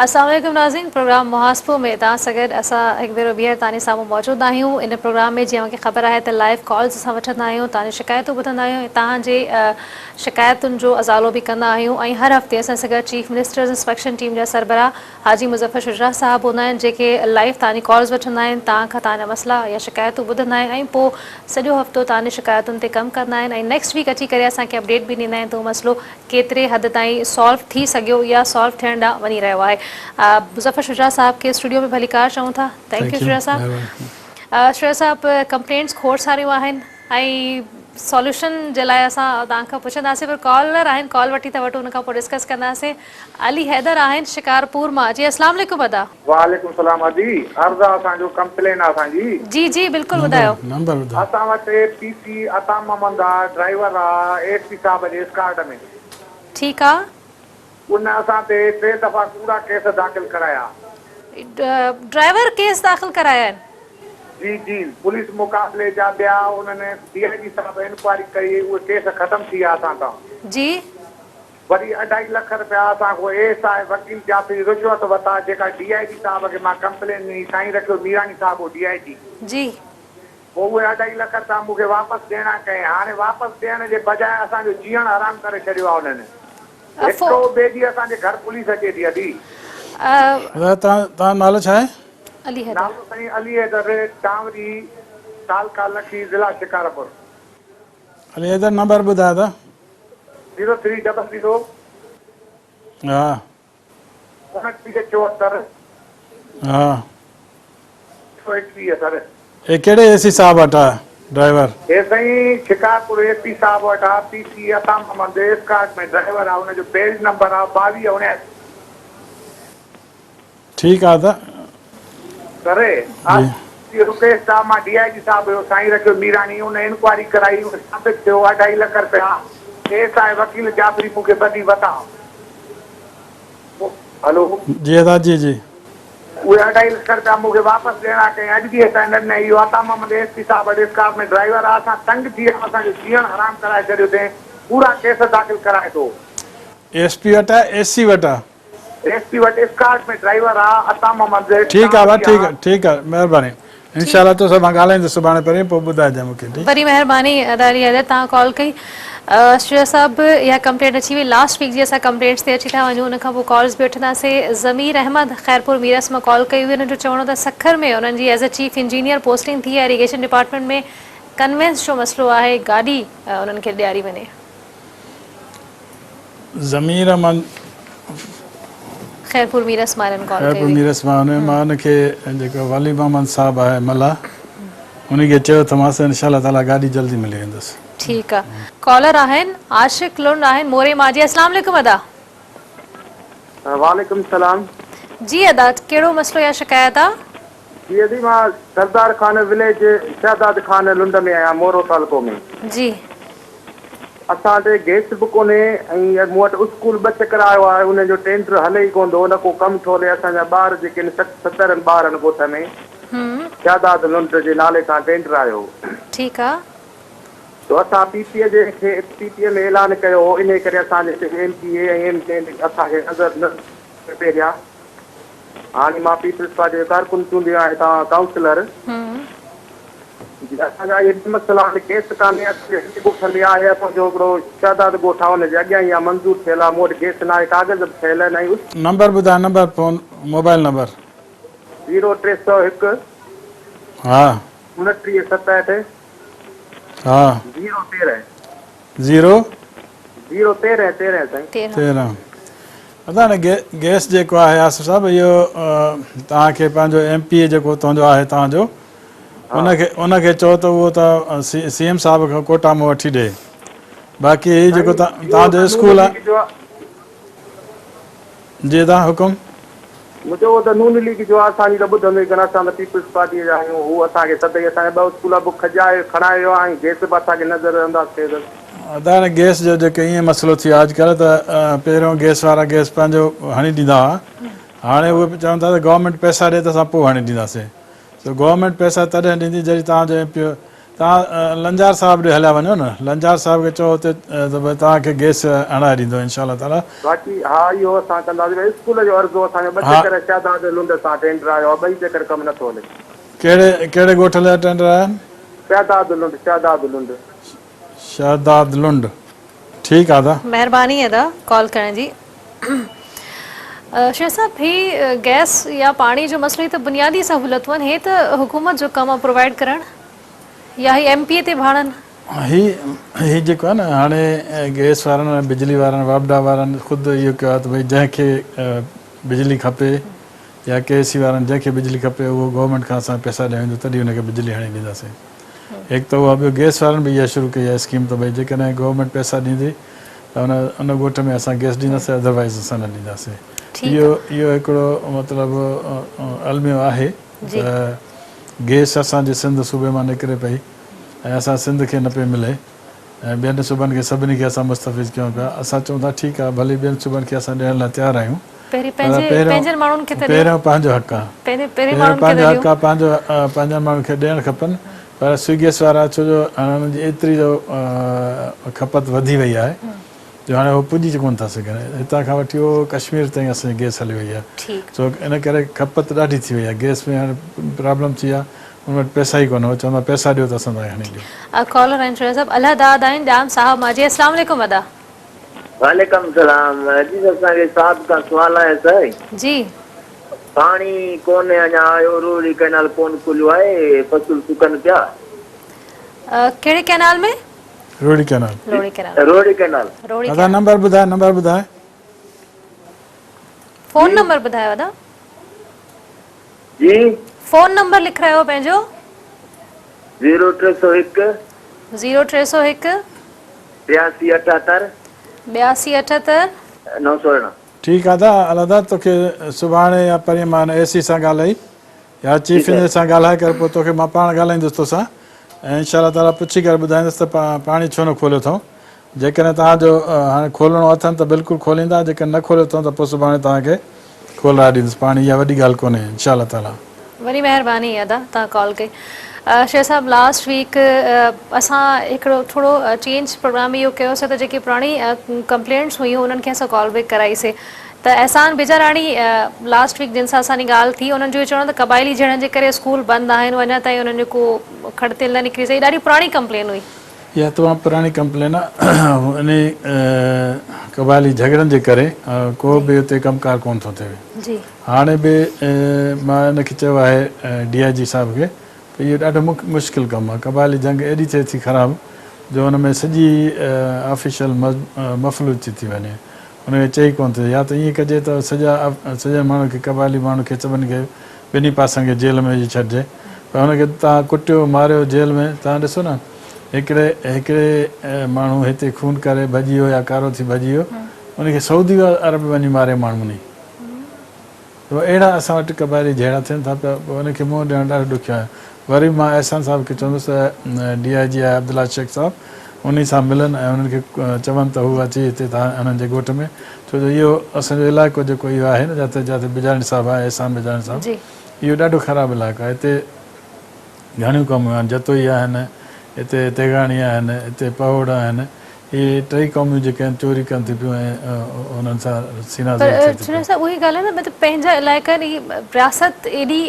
السلام عليڪم ناظرين پروگرام محاسبو ۾ توهان سان گڏ اسان هڪ ڀيرو ٻيهر توهان جي سامهون موجود آهيون ان پروگرام ۾ جيئن اوهان کي خبر آهي ته لائيو ڪالز اسان وٺندا آهيون توهان جون شڪايتون ٻڌندا آهيون ۽ توهان جي شڪايتن جو ازالو به ڪندا آهيون ۽ هر هفتي اسان سان گڏ چيف منسٽرز انسپيڪشن ٽيم جا سربراهه حاجي مظفر شجاع صاحب هوندا آهن جيڪي لائيو توهان جي ڪالز وٺندا آهن توهان کان توهان جا مسئلا يا شڪايتون ٻڌندا آهن ۽ پوء سڄو هفتو توهان جي شڪايتن تي ڪم ڪندا آهن ۽ نيڪسٽ ويڪ اچي ڪري اسان کي اپڊيٽ به ڏيندا آهن ته اهو مسئلو ڪيتري حد تائين سالو ٿي سگهيو يا سالو ٿيڻ ڏانهن وڃي رهيو آهي. مظفر شجاع صاحب کي اسٽوڊيو ۾ ڀليڪار چئون ٿا. Thank you Shuja صاحب. شجاع صاحب ڪمپلينٽس کوڙ ساريون آهن ۽ سوليوشن جي لاء اسان توهان کان پڇنداسين پر ڪالر آهن ڪال وٺي ٿا وٺون ان کان پوء ڊسڪس ڪنداسين. علي حيدر آهن شڪارپور مان جي اسلام عليڪم ادا. وعليڪم السلام ادي عرض آ اسان جو ڪمپلين آ اسان جي. جي جي بلڪل ٻڌايو. نمبر ٻڌايو. اسان وٽ پي سي عطا محمد آ ڊرائيور آ ايس پي صاحب جي اسڪارٽ ۾. ٺيڪ آ. ان اسان تي ٽي دفعا ڪوڙا ڪيس داخل ڪرايا. ڊرائيور ڪيس داخل ڪرايا آهن. جي جي پوليس مقابلي جا ٻيا انهن ڊي I جي صاحب انڪوائري ڪئي اهي ڪيس ختم ٿي ويا اسان تان. جي. وري اڍائي لک رپيا اسان کان ايس I وڪيل جعفري رشوت ورتا جيڪا ڊي I جي صاحب کي مان ڪمپلين ڏني سائين رکيو ميراڻي صاحب هو ڊي I جي. جي. پوء اهي اڍائي لک رپيا مون کي واپس ڏيڻا ڪئين هاڻي واپس ڏيڻ جي بجاء اسان جو جيئڻ حرام ڪري ڇڏيو آهي انهن. هڪ ٻئي ڏينهن اسان جي گهر پوليس اچي ٿي ادي. دادا توهان جو نالو ڇا آهي؟ علي حيدر. نالو سائين علي حيدر ٽانوري تعلقه لکي ضلع شڪارپور. علي حيدر نمبر ٻڌاء ته. Zero three double zero. ها. 29 74. ها. 121 سر. هي ڪهڙي اي سي صاحب وٽ آ ڊرائيور. هي سائين شڪارپور اي سي صاحب وٽ آ پي سي عطا محمد اسڪارٽ ۾ ڊرائيور آ ان جو بيلٽ نمبر آ 22 79. ٺيڪ آ ته. ڪري آء رڪيش صاحب مان ڊي I جي صاحب هيو سائين رکيو ميراڻي ان انڪوائري ڪرائي ان ثابت ٿيو اڍائي لک رپيا ايس I وڪيل جعفري مون کي ٻڌي وتا هلو. جي ادا جي جي. اهي اڍائي لک رپيا مون کي واپس ڏيڻا ڪئين اڄ به ايس I نه ڏنائين اهو عطا محمد ايس پي صاحب وٽ اسڪارپ ۾ ڊرائيور آ اسان تنگ ٿي ويا اسان جو جيئڻ حرام ڪرائي ڇڏيو اٿئين پورا ڪيس داخل ڪرائي ٿو. ايس پي وٽ آ ايس سي وٽ آ. ايس پي وٽ اسڪارٽ ۾ ڊرائيور آ عطا محمد ٺيڪ آ ڀا ٺيڪ آ ٺيڪ آ مهرباني انشاء الله توسان مان ڳالهائيندس سڀاڻي پرين پوء ٻڌائجان مونکي ٺيڪ. وڏي مهرباني ادا علي حيدر توهان ڪال ڪئي شجاع صاحب اها ڪمپلينٽ اچي وئي لاسٽ ويڪ جي اسان ڪمپلينٽس تي اچي ٿا وڃون ان کان پوء ڪالز به وٺنداسين ضمير احمد خيرپور ميرس مان ڪال ڪئي هئي انهن جو چوڻ هو ته سکر ۾ انهن جي as a chief engineer posting ٿي آهي اريگيشن ڊپارٽمينٽ ۾ ڪنوينس جو مسئلو آهي گاڏي انهن کي ڏياري وڃي. ضمير احمد خيرپور ميرس مان هنن ڪال ڪئي خيرپور هئي. ميرس مان هن مان ان کي جيڪو ولي محمد صاحب آهي ملاح ان کي چيو اٿمانس انشاء الله تعالي گاڏي جلدي ملي ويندس. ٺيڪ آ ڪالر آهن عاشق لنڊ آهن موري مان جي اسلام عليڪم ادا. وعليڪم السلام. جي ادا ڪهڙو مسئلو يا شڪايت آ. جي ادي مان سردار خان وليج شهداد خان لنڊ ۾ آهيان مورو تعلقو ۾. جي. اسان وٽ گئس به ڪونهي ۽ مون وٽ اسڪول ٻه چڪر آيو آهي ان جو ٽينڊر هلي ئي ڪونه ٿو نه ڪو ڪم ٿو هلي اسان جا ٻار جيڪي آهن 60 70 ٻار آهن ڳوٺ ۾ شهداد لنڊ جي نالي سان ٽينڊر آيو. ٺيڪ آ. تو اسان پي پي جي کي پي پي ۾ اعلان ڪيو هو انهي ڪري اسان جي هتي ايم پي اي ۽ ايم اين اسان کي نظر نه پهريان هاڻي مان پيپلز پارٽي جو ڪارڪن چونڊيو آهيان هتان ڪائونسلر. جي اسان جا اهي ٻه مسئلا آهن گئس ڪانهي اسان جي هڪ ڳوٺ ۾ آهي اسان جو هڪڙو شهداد ڳوٺ آهي ان جي اڳيان ئي آهي منظور ٿيل آهي مون وٽ گئس ناهي ڪاغذ به ٺهيل آهن ۽ اس. نمبر ٻڌايو number phone mobile number. Zero 301. ها. 29 67. ها. زيرو 13. زيرو. زيرو 13 13 سائين. 13 ادا هاڻي گئس جيڪو آهي آصف صاحب اهو توهان کي پنهنجو ايم پي اي جيڪو اتان جو آهي توهان جو ان کي ان کي چئو ته اهو ته سي ايم صاحب کان ڪوٽا مون وٺي ڏي باقي هي جيڪو توهان جو اسڪول آهي جي ادا حڪم. مون چيو هو ته نون ليگ جو آ اسان جي ته ٻڌندو ئي ڪونه اسان ته پيپلز پارٽيء جا آهيون هو اسان کي سدائين اسان جا ٻه اسڪول به کڄائي کڻائي ويو آ ۽ گئس به اسان کي نظر انداز ڪيو اٿس. ادا هاڻي گئس جو جيڪو ائين مسئلو ٿي ويو آ اڄڪلهه ته پهريون گئس وارا گئس پنهنجو هڻي ڏيندا هئا هاڻي اهي چون ٿا ته گورنمينٽ پئسا ڏي ته اسان پوء هڻي ڏينداسين سو گورنمينٽ پئسا تڏهن ڏيندي جڏهن توهان جو ايم پي او. توهان لنجار صاحب ڏي هليا وڃو نه لنجار صاحب کي چئو اتي ته ڀئي توهان کي گيس هڻائي ڏيندو انشاء الله تعالي. باقي ها اهو اسان ڪنداسين ڀئي اسڪول جو عرضو اسان جو ٻه چڪر شهداد لنڊ سان ٽينڊر آيو آهي ٻئي چڪر ڪم نٿو هلي. ڪهڙي ڪهڙي ڳوٺ لاء ٽينڊر آيا آهن؟ شهداد لنڊ شهداد لنڊ. شهداد لنڊ ٺيڪ آ ادا. مهرباني ادا ڪال ڪرڻ جي. شيخ صاحب هي گئس يا پاڻي جو مسئلو هي ته بنيادي سهولتون آهن هي ته حڪومت جو ڪم آهي پرووائيڊ ڪرڻ يا هي ايم پي اي تي ڀاڙن. هي هي جيڪو آهي نه هاڻي گئس وارن ۽ بجلي وارن واپڊا وارن خود اهو ڪيو آهي ته ڀئي جنهن کي بجلي کپي يا ڪي سي وارن جنهن کي بجلي کپي اهو گورنمينٽ کان اسان پئسا ڏيڻ ايندو تڏهن ان کي بجلي هڻي ڏينداسين. هڪ ته اها ٻيو گئس وارن به اها شروع ڪئي آهي اسڪيم ته ڀئي جيڪڏهن گورنمينٽ پئسا ڏيندي ته ان ان ڳوٺ ۾ اسان گئس ڏينداسين ادروائيز اسان نه ڏينداسين اهو اهو هڪڙو مطلب الميو آهي ته گئس اسان جي سنڌ صوبي مان نڪري پئي ۽ اسان سنڌ کي نه پئي ملي ۽ ٻين صوبن کي سڀني کي اسان مستفيض ڪيون پيا اسان چئون ٿا ٺيڪ آهي ڀلي ٻين صوبن کي اسان ڏيڻ لاء تيار آهيون پهرين پنهنجن ماڻهن کي ته ڏيو. پهريون پنهنجو حق آ. پهرين ماڻهن کي ته پنهنجو حق آ پنهنجو پنهنجن ماڻهن کي ڏيڻ کپن پر سوئي گئس وارا ڇو جو هاڻي انهن جي ايتري جو کپت وڌي وئي آهي جو هاڻي هو پڄي ڪونه ٿا سگهن هتان کان وٺي هو ڪشمير تائين اسان جي گئس هلي وئي آهي سو ان ڪري کپت ڏاڍي ٿي وئي آهي گئس ۾ هاڻي پرابلم ٿي آهي ان وٽ پئسا ئي ڪونه هو چوندا پئسا ڏيو ته اسان توهان کي هڻي ڏيون. ڪالر آهن شعيب صاحب الله داد آهن ڄام صاحب مان جي اسلام عليڪم ادا. وعليڪم سلام عزيز اسان کي صاحب کان سوال آهي سائين. جي. پاڻي ڪونهي اڃا آيو روهڙي ڪئنال ڪون کليو آهي فصل سڪن پيا. ڪهڙي canal ۾؟ Rohri canal. Rohri canal. Rohri canal. Rohri ادا ڪئنال. نمبر ٻڌاء نمبر ٻڌاء. فون نمبر ٻڌايو ادا. جي. فون نمبر لکرايو پنهنجو. زيرو 301. زيرو 301. 82 78. 82 78. 918. ٺيڪ آ ادا الادا توکي سڀاڻي يا پرين مان اي سي سان ڳالهائي يا چيف انجنيئر سان ڳالهائي ڪري پوء توکي مان پاڻ ڳالهائيندس توسان ۽ انشاء الله تعالي پڇي ڪري ٻڌائيندس ته پاڻي ڇو نه کوليو اٿئون جيڪڏهن توهان جو هاڻي کولڻو اٿن ته بلڪل کوليندا جيڪڏهن نه کوليو اٿئون ته پوء سڀاڻي توهان کي کولرائي ڏيندس پاڻي اها وڏي ڳالهه ڪونهي انشاء الله تعالي. وڏي مهرباني ادا توهان ڪال ڪئي شيخ صاحب لاسٽ ويڪ اسان هڪڙو ٿورو چينج پروگرام ۾ اهو ڪيوسي ته جيڪي پراڻي ڪمپلينٽس هيون انهن کي اسان ڪال بيڪ ڪرائي سي ته احسان بجاراڻي لاسٽ ويڪ جن سان اسان جي ڳالهه ٿي انهن جو اهو چوڻ ته قبائلي جهيڙن جي ڪري اسڪول بند آهن اڃا تائين انهن جو ڪو کڙ تيل نه نڪري سگهي ڏاڍي پراڻي ڪمپلين هئي. اها تمام پراڻي ڪمپلين آ انهي قبائلي جهڳڙن جي ڪري ڪو به اتي ڪم ڪار ڪون ٿو ٿئي هاڻي به مان ان کي چيو آهي ڊي I جي صاحب کي ته اهو ڏاڍو مشڪل ڪم آ قبائلي جنگ ايڏي ٿئي ٿي خراب جو ان ۾ سڄي آفيشل مفلوج ٿي ٿي وڃي ان کي چئي ڪونه ٿو يا ته ائين ڪجي ته سڄا سڄن ماڻهن کي قبائلي ماڻهن کي سڀني کي ٻنهي پاسن کي جيل ۾ وجهي ڇڏجي پر هن کي توهان ڪٽيو ماريو جيل ۾ توهان ڏسو نه هڪڙي هڪڙي ماڻهو هتي خون ڪري ڀڄي ويو يا ڪارو ٿي ڀڄي ويو ان کي سعودي عرب وڃي ماري ماڻهو ني پوء اهڙا اسان وٽ قبائلي جهيڙا ٿين ٿا پيا پوء ان کي منهن ڏيڻ ڏاڍو ڏکيو آهي وري به مان احسان صاحب کي چوندس ته ڊي I جي آهي عبدالله شيخ صاحب انهي سان ملن ۽ انهن کي چون ته هو اچي هتي تان انهن جي ڳوٺ ۾ ڇو جو اهو اسان جو علائقو جيڪو اهو آهي نه جاتي جاتي بجاڻي صاحب آهي احسان بجاڻي صاحب اهو ڏاڍو خراب علائقو آهي هتي گهڻيون قومون آهن جتوئي آهن هتي تيغاڻي آهن هتي پهوڙ آهن اهي ٽئي قوميون جيڪي آهن چوري ڪن ٿيون پيون ۽ انهن سان سينا پر زوري ٿئي ٿي چنيو پئي. صاحب اهي ڳالهه آهي نه مطلب پنهنجا علائقا آهن هي رياست ايڏي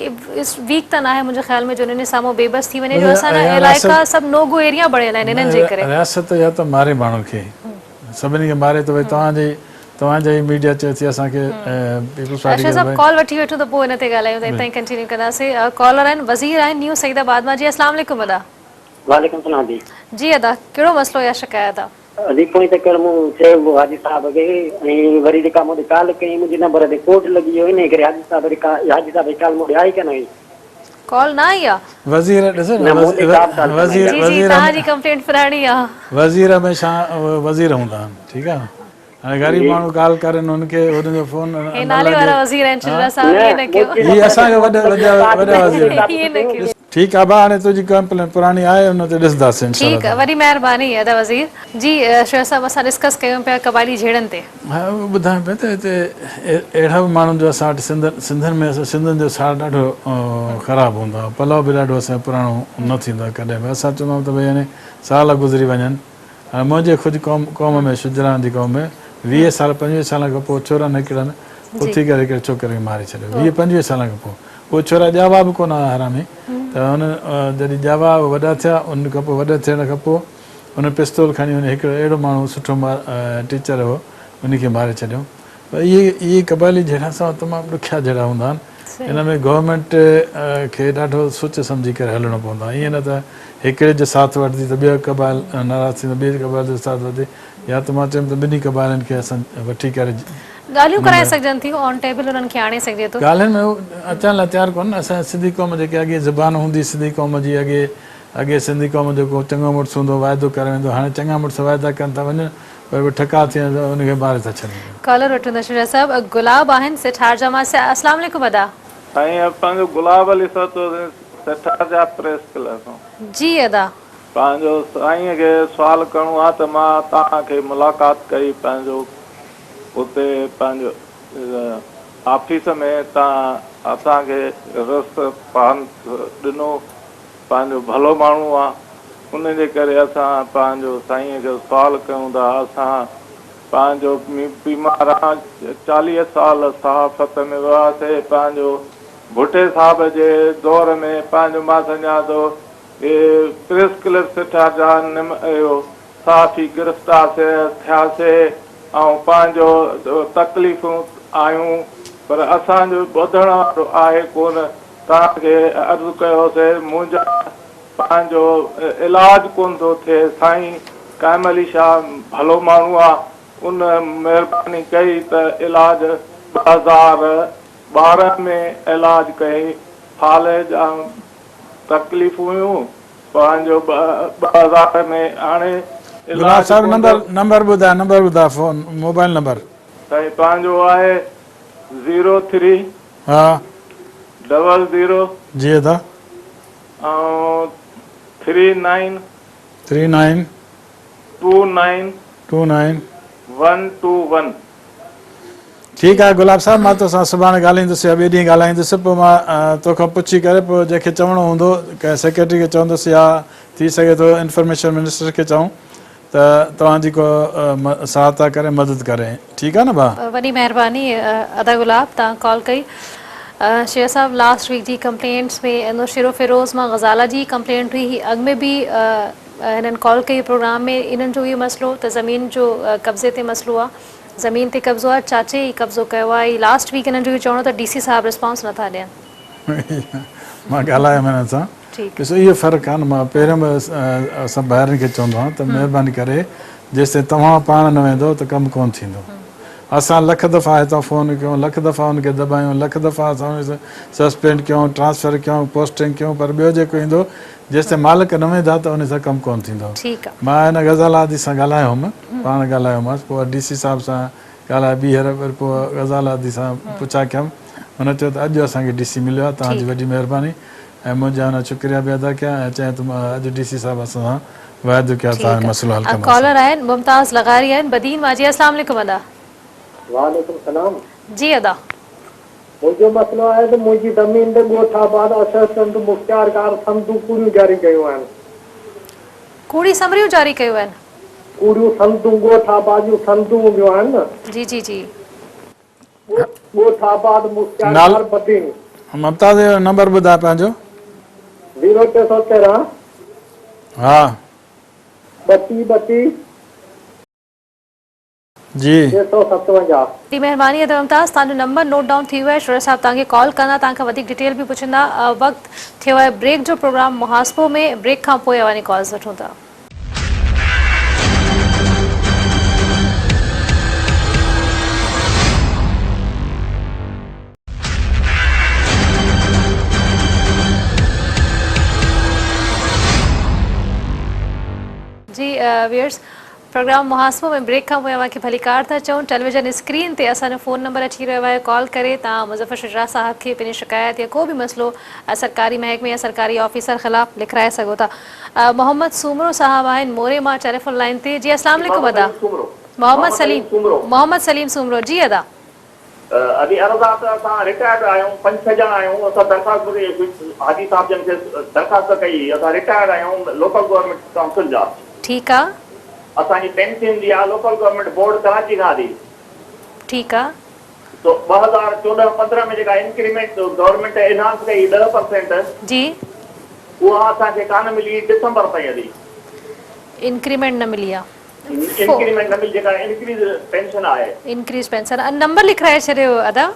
ويڪ ته ناهي منهنجي خيال ۾ جو انهن جي سامهون بي بس ٿي وڃي جو اسان جا علائقا سڀ نو گو ايريا بڻيل آهن انهن جي ڪري. رياست يا ته ماري ماڻهن کي سڀني کي ماري ته ڀئي توهان جي توهان جا ئي ميڊيا چئي ٿي اسان کي پيپلز پارٽي شيخ صاحب ڪال وٺي وٺون ته پوء ان تي ڳالهايون ته اتان ئي ڪنٽينيو ڪنداسين ڪالر آهن وزير آهن نيو سعيد آباد مان جي اسلام عليڪم ادا. وعليڪم السلام جي. جي ادا ڪهڙو مسئلو يا شڪايت آ. ادي پوئين چڪر مون چيو هو حاجي صاحب کي ۽ وري جيڪا مون ڏي ڪال ڪئي منهنجي نمبر تي ڪوڊ لڳي ويو انهي ڪري حاجي صاحب ڏي ڪا حاجي صاحب جي ڪال مون ڏي آئي ڪانه هئي. ڪال نه آئي آ. وزير ڏسو نه مون ڏي ڪا به ڪال ڪانه آئي آ. جي جي توهان جي ڪمپلينٽ پراڻي آ. وزير هميشه وزير هوندا آهن ٺيڪ آ هاڻي غريب ماڻهو ڳالهه ڪرن هن کي هن جو فون نه هي نالي لڳي وارا وزير آهن چنڊا صاحب ائين نه ڪيو. هي اسان کي وڏا وڏا وزير آهن. ٺيڪ آ ڀاء هاڻي تنهنجي ڪمپلين پراڻي آهي ان تي ڏسنداسين انشاء الله ٺيڪ وڏي مهرباني ادا وزير. جي شيخ صاحب اسان ڊسڪس ڪيون پيا قبائلي جهيڙن تي. ها اهو ٻڌايان پيو ته هتي اهڙا به ماڻهن جو اسان وٽ سنڌ سنڌين ۾ سنڌين جو ساڙ ڏاڍو خراب هوندو آهي پلو به ڏاڍو اسان جو پراڻو نه ٿيندو آهي ڪڏهن به اسان چوندا آهيون ته ڀئي يعني سال گذري وڃن هاڻي منهنجي خود قوم قوم ۾ شجران جي قوم ۾ 20 سال 25 سالن کان پوء ڇورن هڪڙن اٿي ڪري هڪڙي ڇوڪري کي ماري ڇڏيو 20 25 سالن کان پوء اهي ڇورا ڄاوا به ڪونه هئا حرامي ته ان جڏهن ڄاوا اهي وڏا ٿيا ان کان پوء وڏا ٿيڻ کان پوء ان پستول کڻي ان هڪڙو اهڙو ماڻهو سٺو ٽيچر هو ان کي ماري ڇڏيو پر اهي اهي قبائلي جهيڙا سان تمام ڏکيا جهيڙا هوندا آهن ان ۾ گورنمينٽ کي ڏاڍو سوچي سمجهي ڪري هلڻو پوندو آهي ائين نه ته هڪڙي جو ساٿ وٺجي ته ٻيو قبائل ناراض ٿيندو ٻئي قبائل جو ساٿ وٺجي يا ته مان چيم ته ٻنهي قبائلن کي اسان وٺي ڪري ڳالهيون ڪرائي سگهجن ٿيون آن ٽيبل انهن کي آڻي سگهجي ٿو. ڳالهين ۾ هو اچڻ لاء تيار ڪونهن اسان سنڌي قوم جيڪي اڳي زبان هوندي سنڌي قوم جي اڳي اڳي سنڌي قوم جو ڪو چڱو مڙس هوندو واعدو ڪري ويندو هاڻي چڱا مڙس واعدا ڪن ٿا وڃن پر اهي ٺڪاء ٿي وڃن ته ان کي ماري ٿا ڇڏين. ڪالر وٺون ٿا شجاع صاحب گلاب آهن سيٺارجا مان السلام عليڪم ادا. سائين پنهنجو گلاب علي سهتو سيٺارجا پريس ڪلب کان. جي ادا. پنهنجو سائين کي سوال ڪرڻو آ ته مان توهان کي ملاقات ڪئي پنهنجو اتي پنهنجو آفيس ۾ توهان اسان کي رس پان ڏنو پنهنجو ڀلو ماڻهو آ ان جي ڪري اسان پنهنجو سائين کي سوال ڪيون ٿا اسان پنهنجو بيمار آ 40 سال صحافت ۾ وياسي پنهنجو ڀٽي صاحب جي دور ۾ پنهنجو مان سمجهان ٿو پريس ڪلب سيٺار جا نم اهو صحافي گرفتار ٿياسي ۽ پنهنجو تڪليفون آيون پر اسان جو ٻڌڻ وارو آهي ڪونه توهان کي عرض ڪيوسي منهنجا پنهنجو علاج ڪونه ٿو ٿئي سائين قائم علي شاهه ڀلو ماڻهو آ ان مهرباني ڪئي ته علاج 2012 ۾ علاج ڪئي فالج ۽ تڪليفون هيون پنهنجو 2000 ۾ هاڻي گلاب علاج صاحب ڪونه نمبر ٿيو. نمبر ٻڌاء نمبر ٻڌاء فون موبائل نمبر. سائين پنهنجو آهي زيرو ٿري. ها. Double zero. جي ادا. ۽ three nine. Three nine. Two nine. Two nine. One two one. ٺيڪ آهي گلاب صاحب مان توسان سڀاڻي ڳالهائيندس يا ٻئي ڏينهن ڳالهائيندس پوء مان توکان پڇي ڪري پوء جنهن کي چوڻو هوندو ڪنهن سيڪريٽري کي چوندس يا ٿي سگهي ٿو انفارميشن منسٽر کي چئون ته توهان جي ڪو سهائتا ڪري مدد ڪري ٺيڪ آهي نه ڀاء. وڏي مهرباني ادا گلاب توهان ڪال ڪئي شيخ صاحب لاسٽ ويڪ جي ڪمپلينٽس ۾ نوشهرو فيروز مان غزالا جي ڪمپلينٽ هئي هي اڳ ۾ به هنن ڪال ڪئي پروگرام ۾ انهن جو اهو مسئلو ته زمين جو قبضي تي مسئلو آ زمين تي قبضو آ چاچي ئي قبضو ڪيو آ لاسٽ ويڪ انهن جو اهو چوڻ هو ته ڊي سي صاحب رسپانس نٿا ڏين. مان ڳالهايم هنن سان ڏسو اهو فرق آ نه مان پهريون به اسان ڀائرن کي چوندو آهيان ته مهرباني ڪري جيستائين توهان پاڻ نه ويندو ته ڪم ڪونه ٿيندو اسان لک دفعا هتان فون ڪيون لک دفعا ان کي دٻايون لک دفعا اسان ان کي سسپينڊ ڪيون ٽرانسفر ڪيون پوسٽنگ ڪيون پر ٻيو جيڪو ايندو جيستائين مالڪ نه ويندا ته ان سان ڪم ڪونه ٿيندو. مان هن غزاله ادي سان ڳالهايو هوم، پاڻ ڳالهايومانس، پوء ڊي سي صاحب سان ڳالهائي ٻيهر وري پوء غزاله ادي سان پڇا ڪيم، هن چيو ته اڄ اسان کي ڊي سي مليو آهي، توهان جي وڏي مهرباني ۽ منهنجا هن شڪريا به ادا ڪيا ۽ چيائين ته اڄ ڊي سي صاحب اسان سان وعدو ڪيو آهي توهان جو مسئلو حل ڪنداسين. ڪالر آهن ممتاز لغاري آهن بدين مان جي السلام عليڪم ادا. وعليڪم السلام. جي ادا. منهنجو مسئلو آهي ته منهنجي زمين تي ڳوٺ آباد اسسٽنٽ مختيارڪار سندون ڪوڙيون جاري ڪيون آهن. ڪوڙي سمريون جاري ڪيون آهن. ڪوڙيون سندون ڳوٺ آباد جون سندون هونديون آهن نه. جي جي جي. ڳوٺ آباد مختيارڪار بدين. ممتاز جو نمبر ٻڌاء پنهنجو. زيرو 313. ها. 32 32. جي. 357. وڏي مهرباني ادا ممتاز توهان جو نمبر نوٽ ڊائون ٿي ويو آهي شعرا صاحب توهان کي ڪال ڪندا توهان کان وڌيڪ ڊيٽيل به پڇندا وقت ٿيو آهي بريڪ جو پروگرام محاسبو ۾ بريڪ کان پوء اوهان جي ڪالز وٺون ٿا. جي ويئرس. پروگرام محاسبو ۾ بريڪ کان پوء اوهان کي ڀليڪار ٿا چئون. ٽيليويزن اسڪرين تي اسان جو فون نمبر اچي رهيو آهي ڪال ڪري توهان مظفر شجاع صاحب کي پنهنجي شڪايت يا ڪو به مسئلو سرڪاري محڪمي يا سرڪاري آفيسر خلاف لکرائي سگهو ٿا. محمد سومرو صاحب آهن موري مان ٽيليفون لائين تي جي اسلام عليڪم ادا محمد سليم محمد سليم سومرو جي ادا. ادي عرض آ ته اسان رٽائرڊ آهيون پنج ڇهه ڄڻا آهيون اسان درخواست حاجي صاحب جن کي درخواست ڪئي هئي اسان رٽائرڊ آهيون لوڪل گورنمينٽ ڪائونسل جا. ٺيڪ آ. اسان جي پينشن ايندي آ لوڪل گورنمينٽ بورڊ ڪراچي کان ادي. ٺيڪ آ. سو 2014 15 ۾ جيڪا انڪريمينٽ گورنمينٽ انهانس ڪئي 10%. جي. اها اسان کي ڪانه ملي ڊسمبر تائين ادي. انڪريمينٽ نه ملي آ. انڪريمينٽ نه ملي جيڪا انڪريز پينشن آهي. انڪريز پينشن نمبر لکرائي ڇڏيو ادا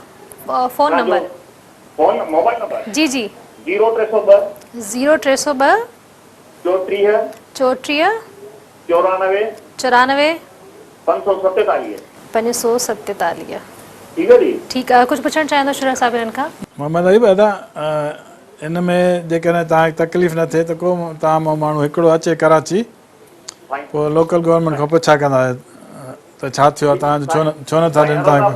phone number. Phone mobile number. جي جي. زيرو ٽي سو ٻه. زيرو ٽي سو ٻه. 34. 34. 94. 94. 547. 547. ٺيڪ آ جي. ٺيڪ آ ڪجهه پڇڻ چاهيندو شرح صاحب انهن کان. محمد ايوب ادا ان ۾ جيڪڏهن توهان کي تڪليف نه ٿئي ته ڪو توهان مان ماڻهو هڪڙو اچي ڪراچي پوء لوڪل گورنمينٽ کان پڇا ڪندا ته ڇا ٿيو آهي توهان جو ڇو نه ٿا ڏين توهان کي.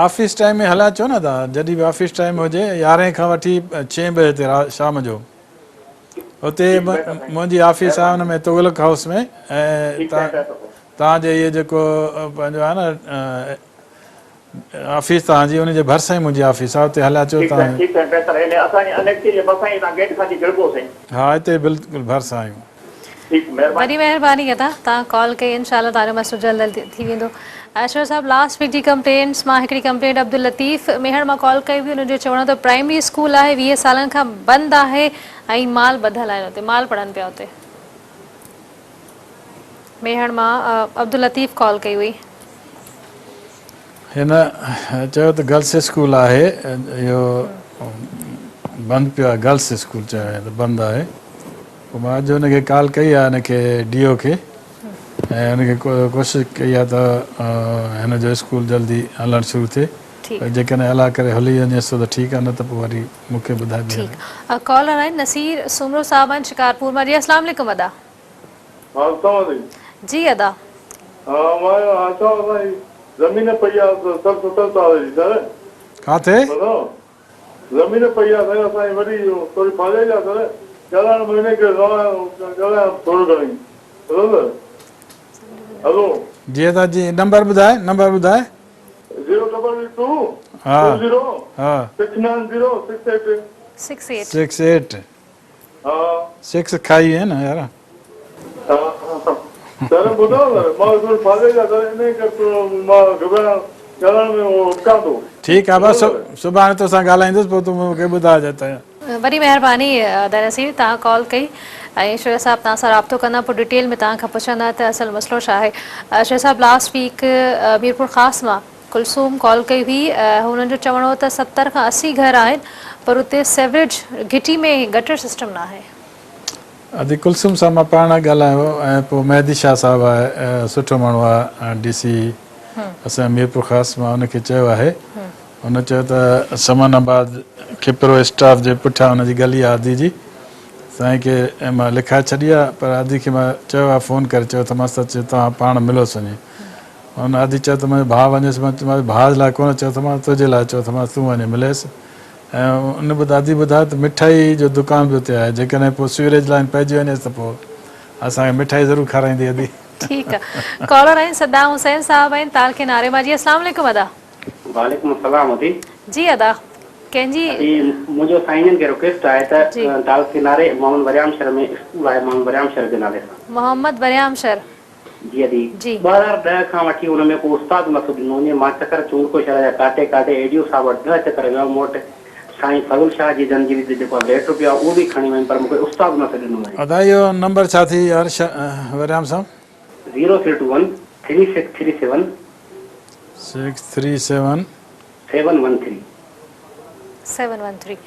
آفيس ٽائيم ۾ هليا اچو نه توهان جڏهن به آفيس ٽائيم هجي يارهين کان وٺي ڇهين بجي تي شام جو اتي منهنجي آفيس آهي ان ۾ تغلق هائوس ۾ ۽ توهان جي اهي جيڪو پنهنجو آهي نه آفيس توهان جي ان جي ڀرسان ئي منهنجي آفيس آهي اتي هليا اچو ٺيڪ سائين ٺيڪ سائين بهتر هن اسان جي انيڪسي جي ڀرسان ئي توهان گيٽ کان اچي گهڙبو سائين. ها اتي بلڪل ڀرسان آهيون. ٺيڪ مهرباني. وڏي مهرباني ادا توهان ڪال ڪئي انشاء الله توهان جو مسئلو جلد حل ٿي ويندو. اشرف صاحب لاسٽ ويڪ جي ڪمپلينٽس مان هڪڙي ڪمپلينٽ عبداللطيف ميهڙ مان ڪال ڪئي هئي انهن جو چوڻ هو ته پرائمري اسڪول آهي 20 سالن کان بند آهي ۽ مال ٻڌل آهن اتي مال پڙهن پيا اتي. ميهڙ مان عبداللطيف ڪال ڪئي هئي. هن چيو ته گرلس اسڪول آهي اهو بند پيو آهي گرلس اسڪول چيو وڃي ته بند آهي پوء مان اڄ هن کي ڪال ڪئي آهي هن کي ڊي او کي ۽ هن کي ڪوشش ڪئي آهي ته هن جو اسڪول جلدي هلڻ شروع ٿئي پر جيڪڏهن الله ڪري هلي وڃيس ٿو ته ٺيڪ آهي نه ته پوء وري مون کي ٻڌائي ٻيهر. ٺيڪ ڪالر آهن نصير سومرو صاحب آهن شڪارپور مان جي اسلام عليڪم ادا. ها اسلام عليڪم. جي ادا. ها مان اسان اسان جي زمين پئي آ 60 70 سال جي سر. ڪاٿي؟ ٻڌو زمين پئي آ سر اسان جي وڏي ٿوري ڦاڙيل آ سر ڳالهائڻ ۾ انهي ڪري ڳالهايان ٿورو گهڻي ٻڌو سر هلو. جي ادا جي نمبر ٻڌائي نمبر ٻڌائي. Zero double two two zero six nine zero six eight. Six eight. Six eight. ها. سڪس کائي وئين نه يار. ها سر ٻڌو سر مان ٿورو ڦاسي ويا سر انهي ڪري ٿورو مان گهٻرايان ڳالهائڻ ۾ اهو اٽڪان ٿو. ٺيڪ آ بس سڀاڻي توسان ڳالهائيندس پوء تون مون کي ٻڌائجان ته. وڏي مهرباني ادا نصير توهان ڪال ڪئي ۽ شعيب صاحب توهان سان رابطو ڪندا پوء ڊيٽيل ۾ توهان کان پڇندا ته اصل مسئلو ڇا آهي شعيب صاحب لاسٽ ويڪ ميرپورخاص مان ڪلثوم ڪال ڪئي هئي هنن جو چوڻ هو ته 70 کان 80 گهر آهن پر اتي سيوريج گهٽي ۾ گٽر سسٽم ناهي. ادي ڪلثوم سان مان پاڻ ڳالهايو ۽ پوء مهدي شاهه صاحب آهي سٺو ماڻهو آهي ڊي سي اسان جو ميرپورخاص مان ان کي چيو آهي هن چيو ته سمن آباد کپرو اسٽاف جي پٺيان ان جي گلي آهي ادي جي سائين کي مان لکائي ڇڏي آهي پر ادي کي مان چيو آهي فون ڪري چيو اٿمانس ته توهان پاڻ ملوس وڃي هن ادي چيو ته منهنجو ڀاء وڃيس، مان چيومانس ڀاء لاء ڪونه چيو اٿمانس تنهنجي لاء چيو اٿمانس تون وڃي مليس ۽ ان ٻڌ ادي ٻڌايو ته مٺائي جو دڪان به اتي آهي جيڪڏهن پوء سيوريج لائين پئجي وڃيس ته پوء اسان کي مٺائي ضرور کارائيندي ادي. ٺيڪ آ ڪالر آهن صدام حسين صاحب آهن تعلقي ناري مان جي اسلام عليڪم ادا. وعليڪم السلام ادي. جي ادا ڪنهن جي. ادي منهنجو سائين جن کي رڪويسٽ آهي ته تعلقي ناري محمد وريام شھر ۾ اسڪول آهي محمد وريام شھر جي نالي سان. محمد وريام شھر. جي ادي. 2010 کان وٺي ان ۾ ڪو استاد نه ٿو ڏنو وڃي. مان چڪر چونڊڪو شهر جا ڪاٽي ڪاٽي اي ڊي او صاحب وٽ 10 چڪر ويو آهيان. مون وٽ سائين فضل شاهه جي جن جي به جيڪو ليٽر پيو آهي اهو به کڻي ويم پر مون کي استاد نه ٿو ڏنو وڃي. ادا اهو نمبر ڇا ٿي يار وريام صاحب. Zero three two one three six three seven. Six three seven. Seven one three. Seven one three.